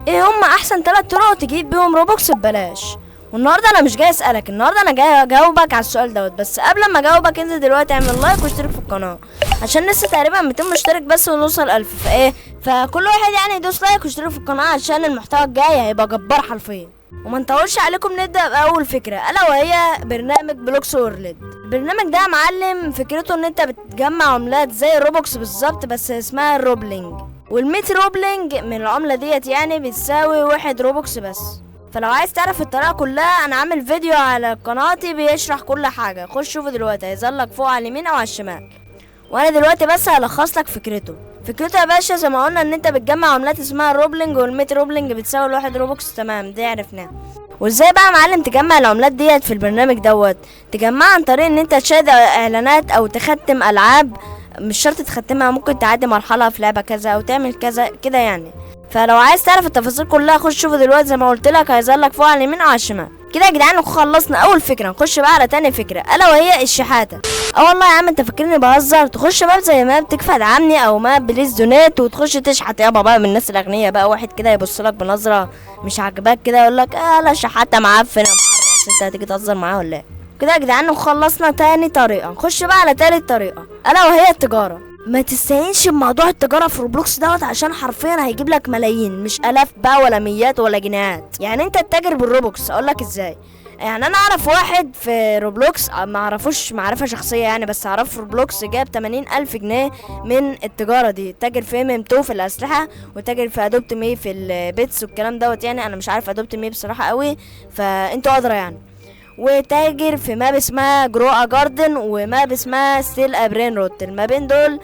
ايه هم احسن 3 طرق تجيب بيهم Robux ببلاش؟ والنهارده انا مش جاي اسالك، النهارده انا جاي اجاوبك على السؤال دوت. بس قبل ما اجاوبك انزل دلوقتي اعمل like واشترك في القناة، عشان لسه تقريبا 200 مشترك بس ونوصل 1000. فايه، فكل واحد يعني يدوس like واشترك في القناة عشان المحتوى الجاي هيبقى جبار حرفيا. وما نطولش عليكم، نبدا باول فكرة، الا وهي برنامج Bloxworld. البرنامج ده يا معلم فكرته ان انت بتجمع عملات زي ال Robux بالظبط، بس اسمها ال Robling. وال100 Robling من العملة ديت يعني بتساوي 1 Robux بس. فلو عايز تعرف الطريقة كلها انا عامل فيديو على قناتي بيشرح كل حاجة، خش شوفه دلوقتي، هيظهر لك فوق على اليمين او على الشمال. وانا دلوقتي بس هلخص لك فكرته. فكرته يا باشا زي ما قلنا ان انت بتجمع عملات اسمها ال Robling، وال100 Robling بتساوي 1 Robux، تمام؟ دي عرفناها. وازاي بقى يا معلم تجمع العملات ديت في البرنامج دوت؟ تجمعها عن طريق ان انت تشاهد اعلانات او تختم العاب، مش شرط تختمها، ممكن تعدي مرحلة في لعبه كذا او تعمل كذا كده يعني. فلو عايز تعرف التفاصيل كلها خش شوفه دلوقتي، زي ما قلت لك هيظهر لك فوق على اليمين او على الشمال. كده يا جدعان خلصنا اول فكرة، نخش بقى على تاني فكرة، الا وهي الشحاته. والله يا عم انت فاكرني بهزر؟ تخش map زي map تكفى ادعمني او map please donate، وتخش تشحت يابا بقى من الناس الاغنياء بقى. واحد كده يبص لك بنظره مش عاجباك كده يقول لك لا شحاته معفنه معرس، انت هتيجي تهزر معاه ولا ايه؟ كده يا جدعان خلصنا تاني طريقه، نخش بقى على تالت طريقه، الا وهي التجارة. ما تستهينش بموضوع التجارة في Roblox دوت، عشان حرفيا هيجيب لك ملايين، مش الاف بقى ولا ميات ولا جنيهات. يعني انت تتاجر بال Robux. اقول لك ازاي. يعني انا اعرف واحد في Roblox، ما اعرفوش معرفة شخصية يعني، بس اعرفه في Roblox، جاب 80,000 جنيه من التجارة دي. تاجر في MM2 في الاسلحة، وتاجر في Adopt Me في ال pets والكلام دوت. يعني انا مش عارف Adopt Me بصراحة قوي، فانتوا ادرى يعني. وتاجر في map اسمها Grow a Garden، و map اسمها Steal a Brainrot. المابين دول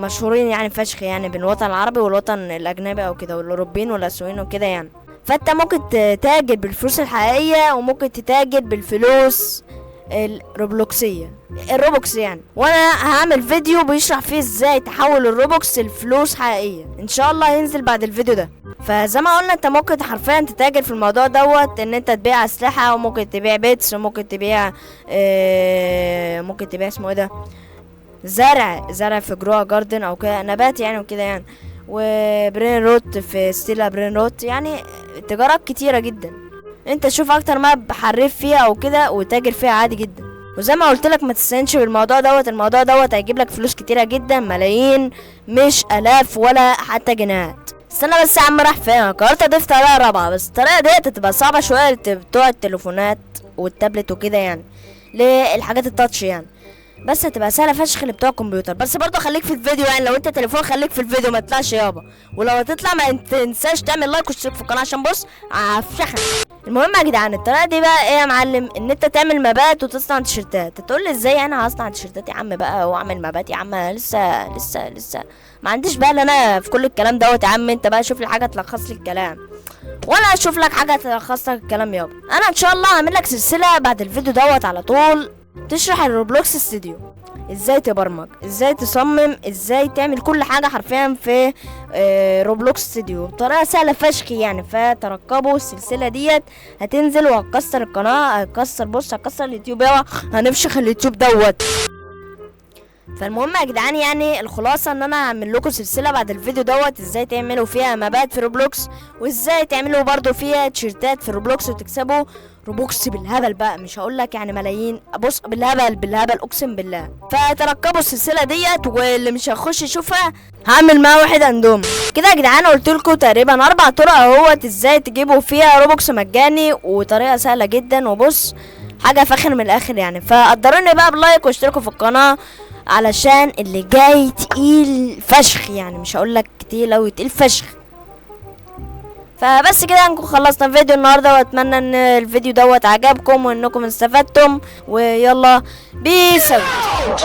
مشهورين يعني فشخ يعني بين الوطن العربي والوطن الاجنبي او كده، والاوروبيين والاسيويين وكده يعني. فانت ممكن تتاجر بالفلوس الحقيقية، وممكن تتاجر بالفلوس الروبلوكسيه، ال Robux يعني. وانا هعمل فيديو بيشرح فيه ازاي تحول ال Robux لفلوس حقيقية، ان شاء الله هينزل بعد الفيديو ده. فزي ما قلنا انت ممكن حرفيا تتاجر في الموضوع دوت، ان انت تبيع اسلحة، وممكن تبيع pets، وممكن تبيع ممكن تبيع اسمه ايه ده، زرع في Grow a Garden او كده، نبات يعني وكده يعني، و brainrot في Steal a Brainrot. يعني تجارات كتيرة جدا، انت شوف اكتر map حريف فيها او كده وتاجر فيها عادي جدا. وزي ما قلت لك ما تستهينش بالموضوع دوت، الموضوع دوت هيجيب لك فلوس كتيرة جدا، ملايين مش الاف ولا حتى جنيهات. استنى بس يا عم، راح فين؟ انا قررت اضيف طريقه رابعه، بس الطريقة ديت هتبقى صعبة شوية بتوع التليفونات والتابلت وكده يعني، للحاجات ال touch يعني، بس هتبقى سهلة فشخ لبتوع الكمبيوتر. بس برضه خليك في الفيديو يعني، لو انت تليفون خليك في الفيديو ما تطلعش يابا، ولو هتطلع ما تنساش تعمل like واشتراك في القناة عشان بص عفشخك. المهم يا جدعان الطريقة دي بقى ايه يا معلم؟ ان انت تعمل مابات وتصنع تيشيرتات. تقول لي ازاي انا هصنع تيشيرتات يا عم بقى واعمل مابات يا عم؟ انا لسه لسه لسه ما عنديش بقى انا في كل الكلام دوت يا عم. انت بقى شوف لي حاجة تلخص لي الكلام، وانا اشوف لك حاجة تلخص لك الكلام يابا. انا ان شاء الله هعمل لك سلسلة بعد الفيديو دوت على طول تشرح ال Roblox Studio، ازاي تبرمج، ازاي تصمم، ازاي تعمل كل حاجة حرفيا في Roblox Studio بطريقة سهلة فشخ يعني. فترقبوا السلسلة ديت هتنزل وهتكسر القناة، هتكسر، بص هتكسر اليوتيوب يابا، هنفشخ اليوتيوب دوت. فالمهم يا جدعان يعني الخلاصة ان انا هعمل لكم سلسلة بعد الفيديو دوت ازاي تعملوا فيها مابات في Roblox، وازاي تعملوا برضو فيها تيشيرتات في Roblox وتكسبوا Robux بالهبل بقى، مش هقول لك يعني ملايين، بص بالهبل بالهبل اقسم بالله. فترقبوا السلسلة ديت، واللي مش هيخش يشوفها هعمل معاه واحد اندوم. كده يا جدعان قلت لكم تقريبا 4 طرق اهوت ازاي تجيبوا فيها Robux مجاني، وطريقه سهلة جدا، وبص حاجة فاخر من الاخر يعني. فقدروني بقى ب like واشتركوا في القناة علشان اللي جاي تقيل فشخ يعني، مش هقول لك تقيل اوي، تقيل فشخ. فبس كده نكون خلصنا فيديو النهارده، واتمنى ان الفيديو دوت عجبكم وانكم استفدتم، ويلا peace out.